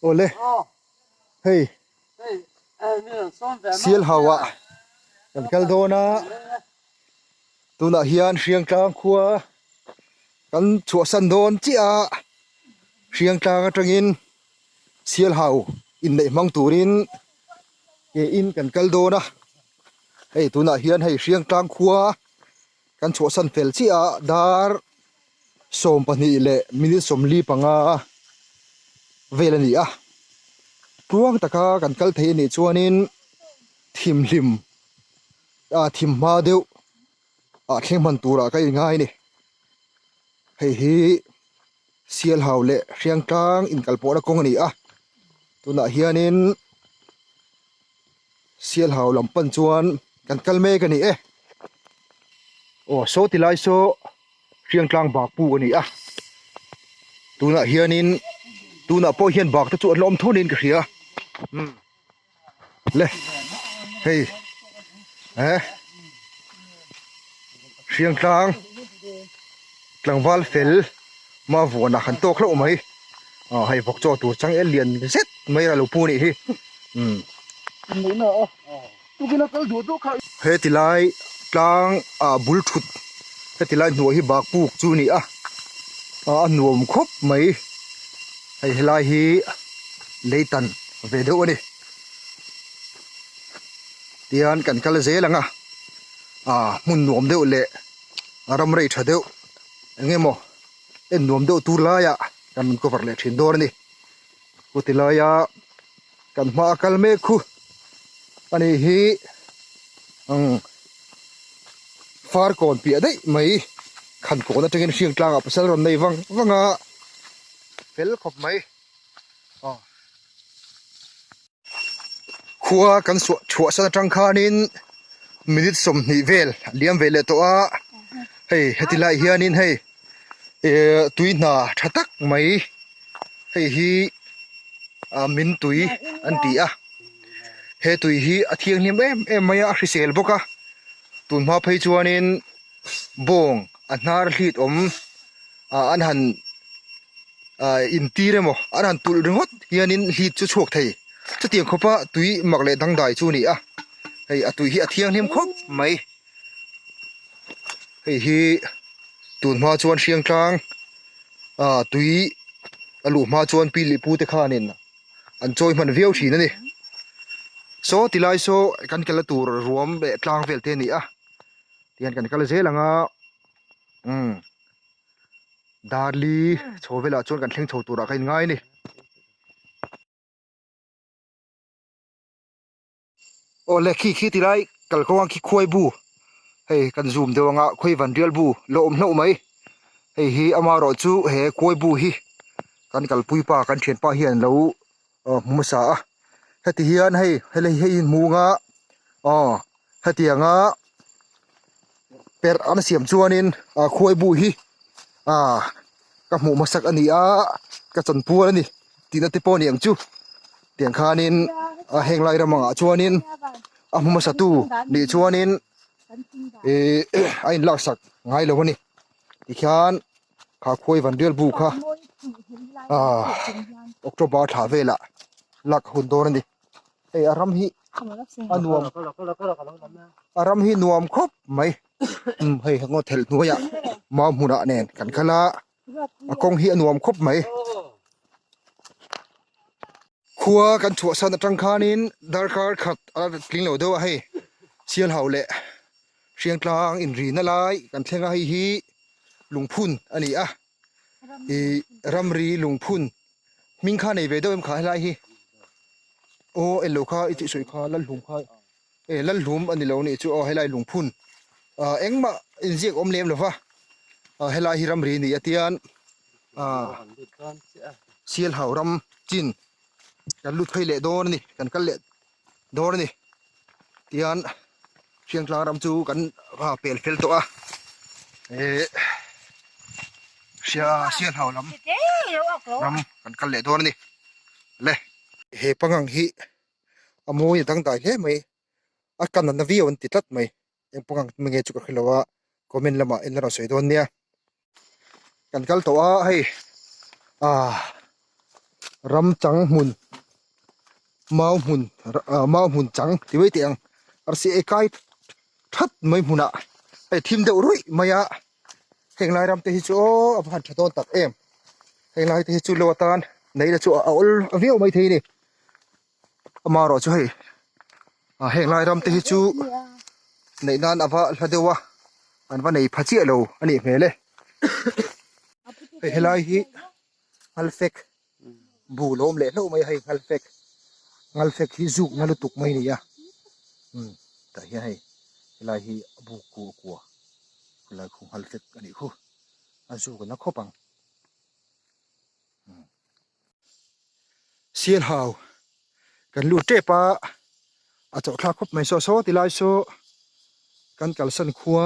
Awle hei Sialhau ah kan kal dawn a tunah hian Hriangtlang khua kan chhuahsan dawn chiah a Hriangtlang atangin Sialhau inneih hmang turin ke in kan kal dawn a hei tunah hian hei Hriangtlang khua kan chhuahsan fel chiah a dar 20 leh minute 45 vel a ni a tluang taka kan kal thei a nih chuanin thimhlim ah thim hma deuh ah thleng hman turah ka inngai a ni hei hi Sialhau leh Hriangtlang inkalpawhna kawng a ni a tunah hianin Sialhau lam pan chuan kan kal mek a ni e. Aw saw ti lai saw Hriangtlang bak puk a ni a tunah hianin tunah pawh hian bak te chu an la awm tho niin ka hria umm le hei eh Hriangtlang tlangval fel Mavuana han tawk hlauh mai aw hei vawk chaw tur chang el lian zet mai a lo pu a nih hi umm Heti lai tlang ah bul thut heti lai hnuai hi bak puk chu a ni a a nuam khawp mai hei helai hi lei tan ve deuh a ni tihian kan kal zel ang a ah hmun nuam deuh leh ram rei tha deuh eng emaw en nuam deuh tur laiah kan rawn cover leh thin dawn a ni chuti laia Kan hma a kal mek khu a nih hi umm Farkawn piah daih mai Khankawn atangin hriang tlangah pasal rawn nei vang vang a fel khawp mai aw khua kan suah chhuah san atang khanin minute 20 vel a liam ve leh tawh a hei heti lai hianin hei eh tui hna tha tak mai hei hi ah min tui an ti a he tui hi a thianghlim em em mai a a hrisel bawk a tun hma phei chuanin bawng a hnar hlit awm ah an han ah intir emaw an han tulh ringawt hianin hlit chu chhuak thei chutiang khawpa tui mak leh dangdai chu a ni a hei a tui hi a thianghlim khawp mai. Hei hi tun hma chuan Hriangtlang ah tui a luh hma chuan pi leh pu te khanin an chawi hman viau thin a ni. Saw ti lai saw kan kal na tur ruam leh tlang vel te a ni a tihian kan kal zel ang a umm Darli chho velah chuan kan thleng chho turah ka inngai a ni. Aw le khi khi ti lai kalkawng ang khi khuai bu hei kan zoom deuh anga khawi van rial bu la awm hlauh mai hei hi amaherawh chu he khuai bu hi kan kalpui pa kan thianpa hian lo hmu hmasa a heti hian hei helai hei hi hmu anga aw hetianga perh an siam chuanin ah khuai bu hi ah ka hmuh hmasak a ni a ka chanpual a ni tihna te pawh a ni ang chu tiang khanin a heng lai ram angah chuanin a hmu hmasa tu nih chuanin ih a inlaksak ngai lo a ni tikhian kha khuai van rial bu kha ah October thla velah lak a hun dawn a ni hei a ram hi a nuam a ram hi nuam khawp mai umm hei ngaw thelh hnuaiah mau hmunah nen kan kal a a kawng hi a nuam khawp mai khua kan chhuahsan atang khanin darkar khat a tling lo deuh a hei Sialhau leh Hriangtlang inrina lai kan thleng a hei hi lungphun a ni a ih ramri lungphun hming kha nei ve deuh em kha helai hi aw englo kha i tih sawi kha Lalhlum kha e Lalhlum a ni lo nih chu aw helai lungphun ah engmah inziak awm lem lova ah helai hi ramri ni a tian ah Sialhau ram chin kan lut phei leh dawn a ni kan kal leh dawn a ni tian Hriangtlang ram chu kan pel fel tawh a eh Sialhau lam ram kan kal leh dawn a ni le he pangang hi a mawi a dangdai hle mai a kan a na viau an ti tlat mai eng pangang nge chu ka hrelo a comment lamah en a rawn sawi dawn nia kan kal tawh a hei ah. Ram chang hmun mau hmun ah mau hmun chang ti mai teh ang arsi ei kai that mai hmunah hei thim deuh ruih mai a heng lai ram te hi chu aw a va han tha dawn tak em heng lai te hi chu lo atan neih na chu a awl viau mai thei a ni amaherawh chu hei ah heng lai ram te hi chu neih nan a va hla deuh a an va nei pha chiah lo a nih hmel e hei helai hi ngalfek bu lawm leh hlauh mai a hei ngalfek ngalfek hi zuk na lutuk mai a ni a umm tah hian hei helai hi a bu kua kua khulai khu ngalfek a nih khu a zuk a na khawp ang umm sialhau kan lut tep a a chawhthlak khawp mai saw saw ti lai saw kan kalsan khua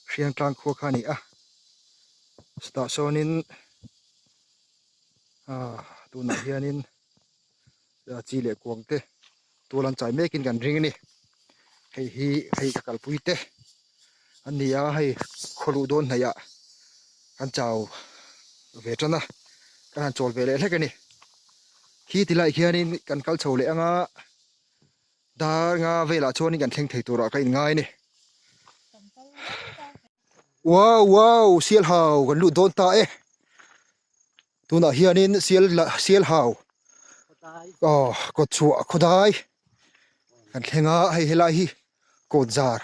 hriangtlang khua kha a ni a chutah sawnin ah tunah hianin chi leh kuang te tual an chai mekin kan ring a ni hei hi hei ka kalpui te an ni a hei khaw luh dawn hnaih ah kan chau ve tan a kan han chawl ve leh hlek a ni khi ti lai khianin kan kal chho leh anga dar nga velah chuanin kan thleng thei turah ka inngai a ni wow wow sial hau kan lut dawn ta e tunah hianin sial sial hau aw kawt chhuah khawdai kan thleng a hei helai hi kawt zar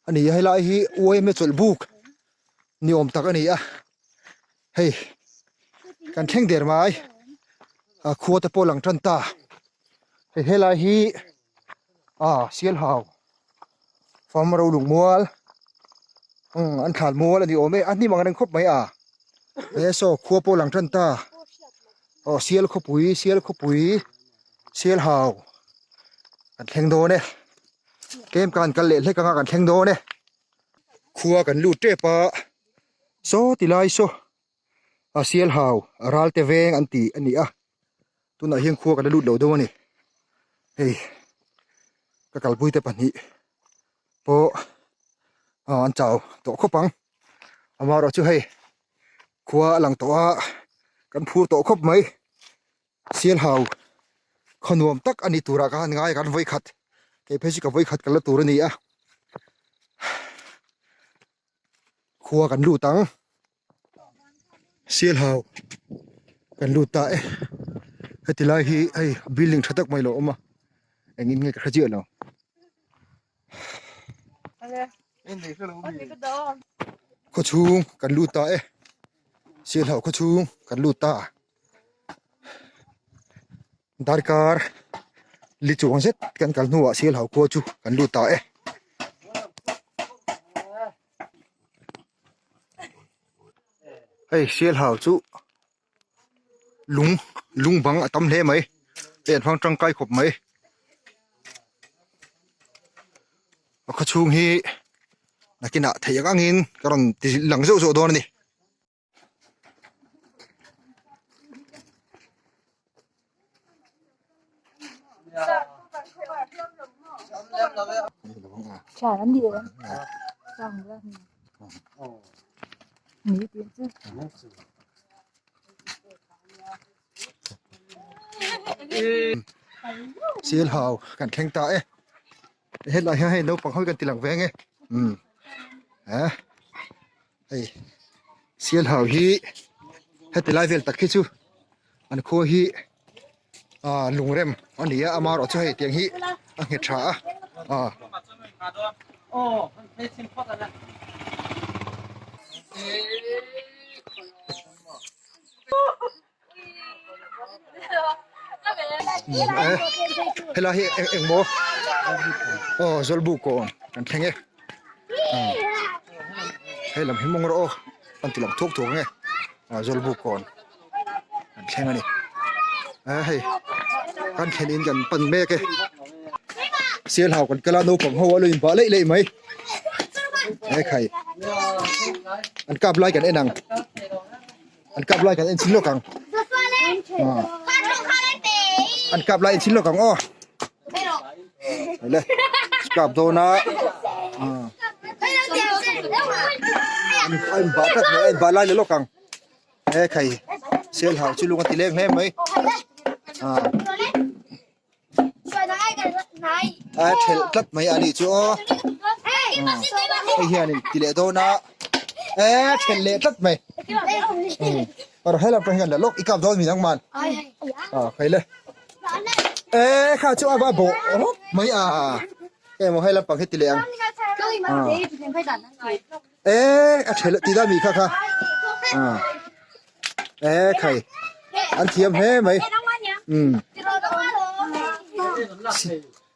a ni a helai hi uaime chawlh buk ni awm tak a ni a hei kan thleng der mai a khua te pawh lang tan ta hei helai hi ah sialhau fam ro lung mual umm an thlan mual a ni awm e a hnim ang reng khawp mai a he saw khua pawh lang tan ta aw sial khawpui sial khawpui sialhau kan thleng dawn e tlem kan kal leh hlek anga kan thleng dawn e khua kan lut tep a saw ti lai saw a sial hau a ral te veng an tih a ni a tunah hian khua kan la lut lo deuh a ni hei ka kalpui te pahnih pawh ah an chau tawh khawp ang amaherawhchu hei khua a lang tawh a kan phur tawh khawp mai. Sialhau khaw nuam tak a ni turah ka han ngai a kan vawikhat kei phei chu ka vawikhat ka la tur a ni a khua kan lut ang Sialhau kan lut ta e heti lai hi hei building tha tak mai lo awm a engin nge ka hre chiah lo. Khaw chhung kan lut ta e Sialhau khaw chhung kan lut ta. Darkar li chuang zet kan kal hnuah Sialhau khua chu kan lut ta e. Hei Sialhau chu lung lung bang a tam hle mai hei an hmang tangkai khawp mai. A khaw chhung hi nakinah theih ang angin ka rawn ti lang zeuh zeuh dawn a ni. Sialhau kan thleng ta e helai hian hei naupang ho hi kan ti lang ve ang e umm eh hei sialhau hi heti lai vel tak hi chu an khua hi ah lungrem a ni a amaherawh chu hei tiang hi a nghet tha a ah. Helai hi eng eng maw aw zawlbuk kawn kan thleng e hei lam hi mawng rawh aw kan ti lang thuak thuak ang e ah zawlbuk kawn kan thleng a ni hei kan thlen in kan pan mek e sialhau kan kal a naupang ho a lo inbah leih leih mai he khai an kap lai kan en ang. An kap lai kan en chin lawk ang. An kap lai en chin lawk ang aw. Le. Kap dawn a. An ba tat mai an ba lai le lawk ang. He khai. Sialhau chu lung a ti leng hle mai. A thelh tlat mai a nih chu aw. Hei hianin ti leh dawn a. E thelh leh tlat mai. Par helam pawh hian la lawk i kap dawn mi nang man. A khai le. E kha chu a va bawh rawp mai a. Emaw hei lampang hi ti leh ang. E a thelh ti da mi kha kha. E khai an thiam hle mai. Um.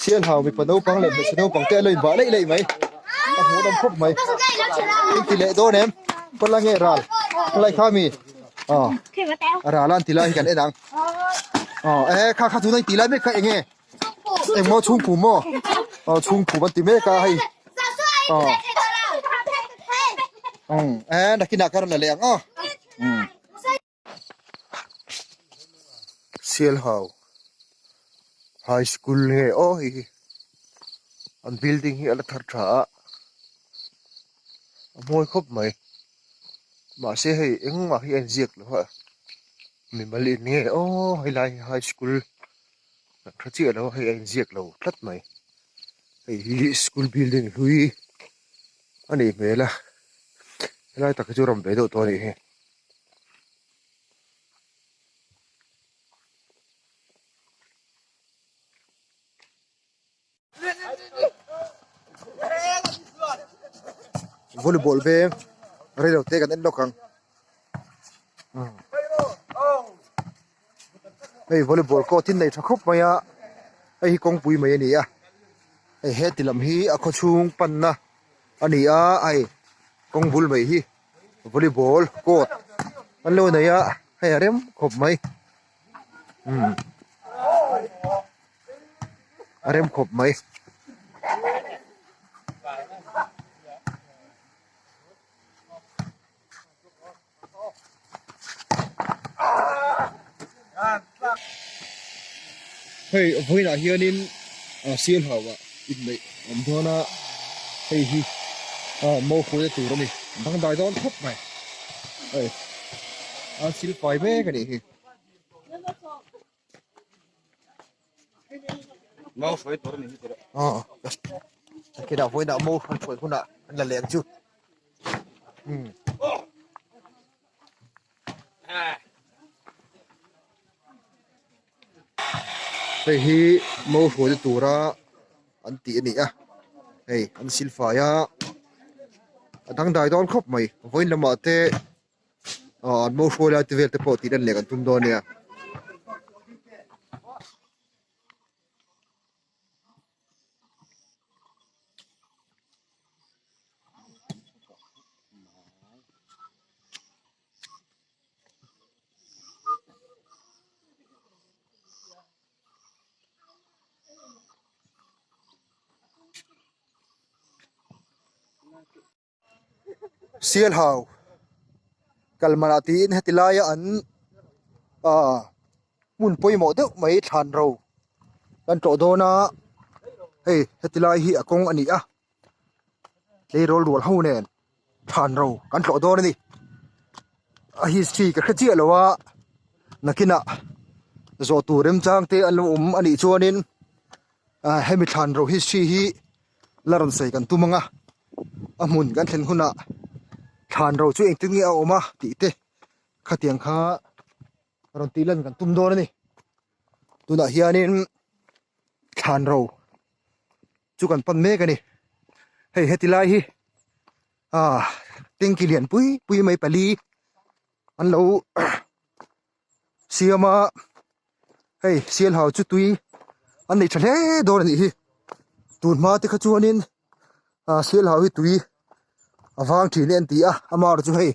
Sial hau mipa naupang leh hmeichhe naupang te an lo inbah leih leih mai. A hmuh nawm khawp mai. In ti leh dawn em? Pawla nge ral? Khawlai kha mi? Aw. A ral a an ti lai hi kan en ang. Aw e kha kha tuna in ti lai mek kha eng nge? Engmaw chhungpum maw? Aw chhungpum an ti mek a hei. Aw. Um e nakinah ka rawn la leh ang aw. Um. Sialhau High School nge aw hei hi an building hi a la thar tha a a mawi khawp mai mahse hei engmah hi a inziak lo a mimal in nge aw helai hi high school kan hre chiah lo a hei a inziak lo tlat mai hei hi school building hlui a nih hmel a helai tak hi chu rawn ve deuh tawh a nih hi. Volleyball veng reilo te kan en lawk ang hei volleyball court hi nei tha khawp mai a hei hi kawngpui mai a ni a hei heti lam hi a khawchhung panna a ni a hei kawng bul mai hi. Volleyball court an lo nei a hei a rem khawp mai umm a rem khawp mai. Hei vawiinah hianin Sialhau ah inneih a awm dawn a hei hi mo hruaina tur a ni dangdai dawn khawp mai hei an sil fai mek a nih hi. Mo hruai tur a ni hi tiraw. Nakinah vawiinah mo hruai hunah an la leh ang chu. Umm. Hei hi mo hruaina tura an tih a ni a hei an silfai a a dangdai dawn khawp mai vawiin lamah te ah an mo hruai lai te vel te pawh tih lan leh kan tum dawn nia. Sialhau kalmanah tiin heti laia an ah hmun pawimawh deuh mai thlan ro kan tlawh dawn a hei heti lai hi a kawng a ni a tleirawl rual ho nen. Thlan ro kan tlawh dawn a ni. A history ka hre chiah lo a, nakinah zawh tur remchang te an lo awm a nih chuanin ah hemi thlan ro history hi la rawn sawi kan tum ang a, a hmun kan thlen hunah thlan ro chu engtin nge a awm a tih te khatiang kha rawn tih lan kan tum dawn a ni. Tunah hianin thlan ro. Chu kan pan mek a ni. Hei heti lai hi ah tanky lian pui pui mai pali an lo siam a hei sialhau chu tui an nei tha hle dawn a nih hi tun hma te kha chuanin ah sialhau hi tui a vang thin e an ti a amaherawhchu chu hei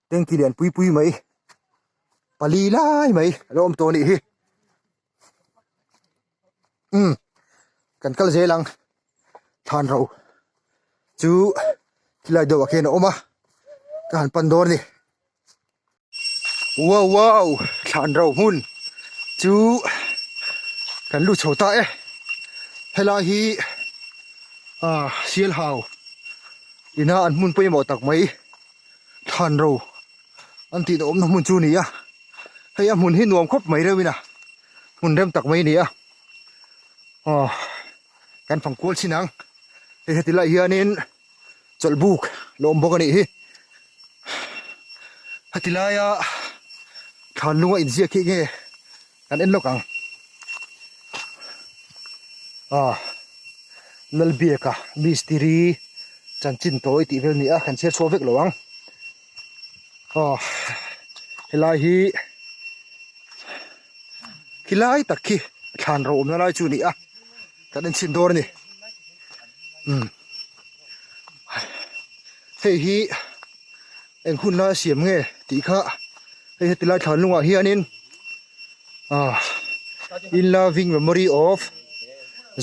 tanky lian pui pui mai pali lai mai a lo awm tawh a nih hi. Umm kan kal zel ang thlan ro chu khilai deuh ah khian a awm a ka han pan dawn a ni wow wow thlan ro hmun chu kan lut chho ta e helai hi ah sialhau ina an hmun pawimawh tak mai thlan ro an tih na awmna hmun chu a ni a. Hei a hmun hi nuam khawp mai reuhin a, hmun rem tak mai a ni a. Aw kan fang kual chin ang. Hei heti lai hianin chawlh buk la awm bawk a nih hi. Heti laia thlan lunga inziak hi nge kan en lawk ang. Aw Lalbiaka mistiri chanchin tawi tih vel a ni a, kan chhiar chhuak vek lo ang. Aw helai hi khilai tak khi thlan ro awmna lai chu a ni a kan en chhin dawn a ni umm hei hi eng hun lai a siam nge tih kha hei heti lai thlan lungah hianin ah in loving memory of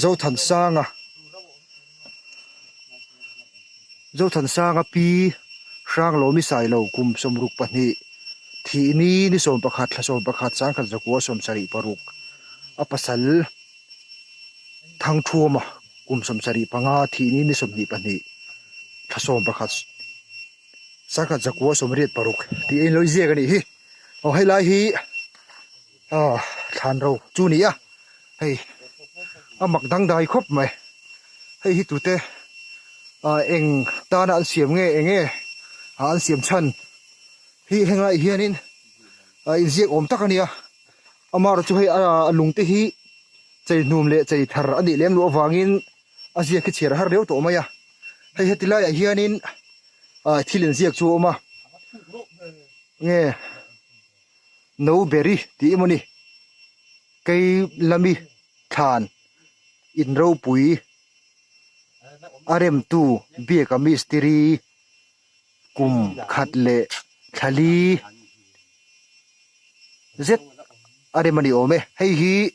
Zothansanga. Zothansanga pi Hranglawmi Sailo kum 62 thih ni ni 11 thla 11 sangkhat zakua 76 a pasal Thangthuama kum 75 thih ni ni 22 thla 11 sangkhat zakua 86 tih a inlo ziak a nih hi. Aw helai hi aw thlan ro chu a ni a hei a mak dangdai khawp mai hei hi tute ah eng tana an siam nge eng nge ah an siam chhan hi henglai hianin ah inziak awm tak a nia amaherawhchu chu hei a lung te hi chei hnum leh chei thar a nih lem loh avangin a ziak hi chhiar a har riau tawh mai a hei heti laiah hianin ah thil inziak chu a awm a nge. No beri tih emaw ni kei lami thlan in ropui a remtu biaka mistiri kum khat leh thla li zet a rem a ni awm e hei hi.